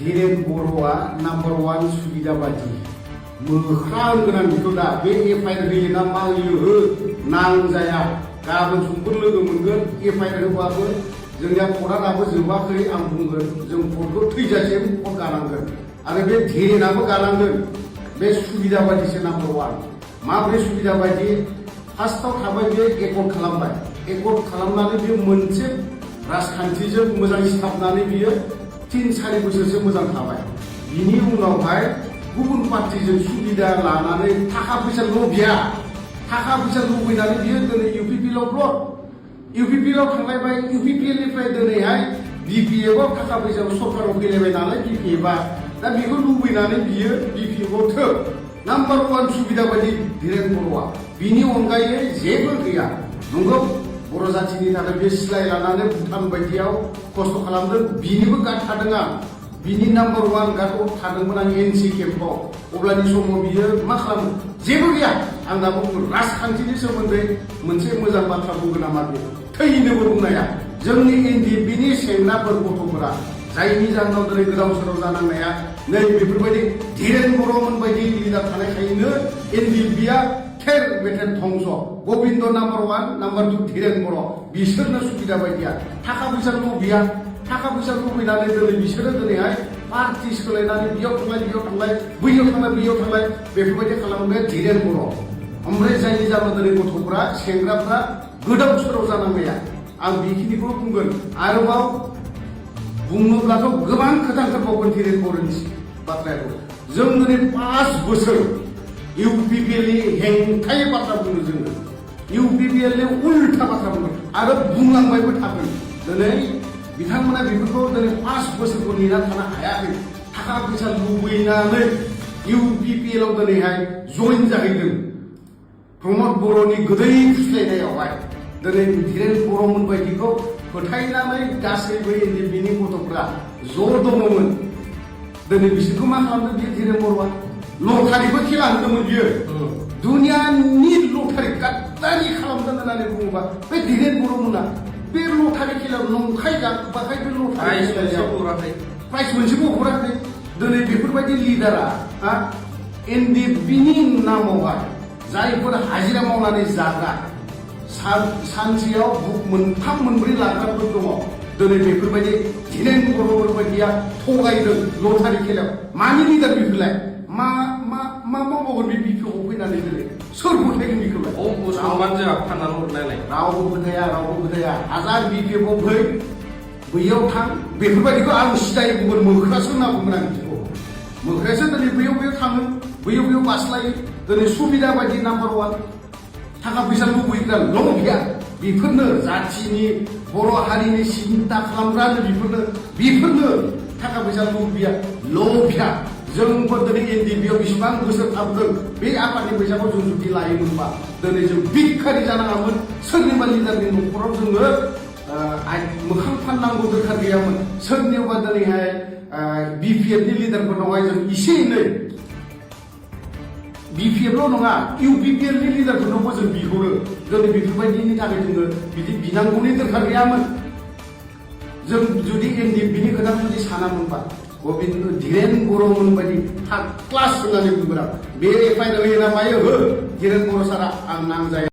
धीरेन बर'आ नाम्बार 1 सुबिदा बादि मोख्रां गोनां बेखौ दा बे एफआइआर होयो ना मा होयो नांजाया गाबोन समफोर लोगो मोनगोन एफआइआर होबाबो जोंनिया कर्टआ दाबो जोबाखै आं बुंगोन जों कर्टखौ थैजासिम कर्ट गानांगोन आरो बे धीरेनाबो गानांगोन बे सुबिदा बादिसो नाम्बार 1 माब्रै सुबिदा बादि फार्स्टआव थाबाय बे एकर्ड खालामबाय एकर्ड खालामनानै बे मोनसे राजखान्थिजों मोजां सिथाबनानै बियो 3-4 बोसोरसो मोजां थाबाय बिनि उनावहाय गुबुन पार्टिजों सुबिदा लानानै थाखा फैसा लुबैया थाखा फैसा लुबैनानै बियो दिनै इउपिपिएलआव ब्लक इउपिपिएलआव थांलायबाय इउपिपिएलनिफ्राय दिनैहाय बिपिएफआव थाखा फैसा सरकाराव फैलायबाय नालाय बिपिएफआ दा बेखौ लुबैनानै बियो बिपिएफआव थो नाम्बार 1 सुबिदा बायदि धीरेन बर'आ बिनि अनगायै जेबो गैया नंगौ बर' जाथिनि थाखाय बे सिलाय लानानै भुटान बायदियाव खस्थ' खालामदों बिनिबो गार्ड थादों आं बिनि नाम्बार 1 गार्डआव थादोंमोन आं एनसि केम्पआव अब्लानि समाव बियो मा खालामो जेबो गैया आं दा बुङो राजखान्थिनि सोमोन्दै मोनसे मोजां बाथ्रा बुंगोन नामा बे थैनोबो बुंनाया जोंनि एनडिएफबिनि सेंग्राफोर गथ'फोरा जायनि जाहोनाव दिनै गोदाव सोराव जानांनाया नै बेफोरबायदि धीरेन बर'मोन बायदि लिडार थानायखायनो एनडिएफबिया थेर बेथेर धंस गबिन्द नाम्बार 1 नाम्बार 2 धीरेन बर' बिसोरनो सुबिदा बायदिया थाखा फैसा लुबैया थाखा फैसा लुबैनानै दिनै बिसोरो दिनैहाय पार्टि सोलायनानै बेयाव थांलाय बैयाव थांलाय बेफोरबायदि खालामनाया धीरेन बर' ओमफ्राय जायनि जाहोनाव दिनै गथ'फ्रा सेंग्राफ्रा गोदाव सोराव जानांनाया आं बेखिनिखौ बुंगोन आरोबाव बुङोब्लाथ' गोबां खोथा ओंखारबावगोन धीरेन बर'नि बाथ्राखौ जों दिनै 5 बोसोर इउपिपिएलनि हेंथायै बाथ्रा बुङो जोङो इउपिपिएलनि उल्था बाथ्रा बुङो आरो बुंलांबायबो थागोन दिनै बिथांमोना बेफोरखौ दिनै 5 बोसोरखौ नेना थानो हायाखै थाखा फैसा लुबैनानै इउपिपिएलआव दिनैहाय जइन जाहैदों प्रमद बर'नि गोदै फुस्लायनायावहाय दिनै धीरेन बर'मोन बायदिखौ फोथायनानै गासैबो एनडिएफबिनि गथ'फ्रा ज' दङमोन दिनै बिसोरखौ मा खालामदों बे धीरेन बर'आ लटारिबो खेला होदोंमोन बियो दुनियानि लटारि गाद्दारि खालामदों होननानै बुङोबा बे धीरेन बर'मोना बे लटारि खेलायाव नंखाय जाबाथाय बे लटारि प्राइज मोनसेबो हराखै दिनै बेफोरबायदि लिडारा एनडिएफबिनि नामावहाय जायफोर हाजिरा मावनानै जाग्रा सानसेयाव 3-4 लाग्राफोर दङ दिनै बेफोरबायदि धीरेन बर'फोर बायदिया थगायदों लटारि खेलायाव मानि लिडार बेफोरलाय मा मावबावगोन बे बिपिएफआव फैनानै दिनै सोर फोथायगोन बेखौलाय मुसलमान जोंहा फाननानै हरनायलाय रावबो फोथाया हाजार बिपिएफआव फै बैयाव थां बेफोरबायदिखौ आं सिदायै बुंगोन मोख्रासो होनना बुंगोन आं बिदिखौ मोख्रायासो दिनै बैयाव थाङो बैयाव बास्लायो दिनै सुबिदा बायदि नाम्बार 1 थाखा फैसा लुबैग्रा लबिया बेफोरनो जाथिनि बर' हारिनि सिन्था खालामग्रानो बेफोरनो थाखा फैसा लबिया जोंबो दिनै एनडिएफबियाव बेसेबां बोसोर थाबोदों बे आफादनि फैसाखौ जों जुदि लायोमोनबा दिनै जों भिखारि जानाङामोन सोरनिबा लिडारनि न'खराव जोङो मोखां फाननांगौ दरखार गैयामोन सोरनियावबा दिनैहाय बिपिएफनि लिडारफोरनावहाय जों एसे एनै बिपिएफल' नङा इउपिपिएलनि लिडारफोरनावबो जों बिहरो दिनै बेफोरबायदिनि थाखाय जोङो बिदि बिनांगौनि दरखार गैयामोन जों जुदि एनडिएफबिनि खोथा जुदि सानामोनबा गबिन्द धीरेन बर'मोन बायदि थार्ड क्लास होननानै बुंगोन आं बे एफआइआर होयो ना मायो हो धीरेन बर' सारा आं नांजाया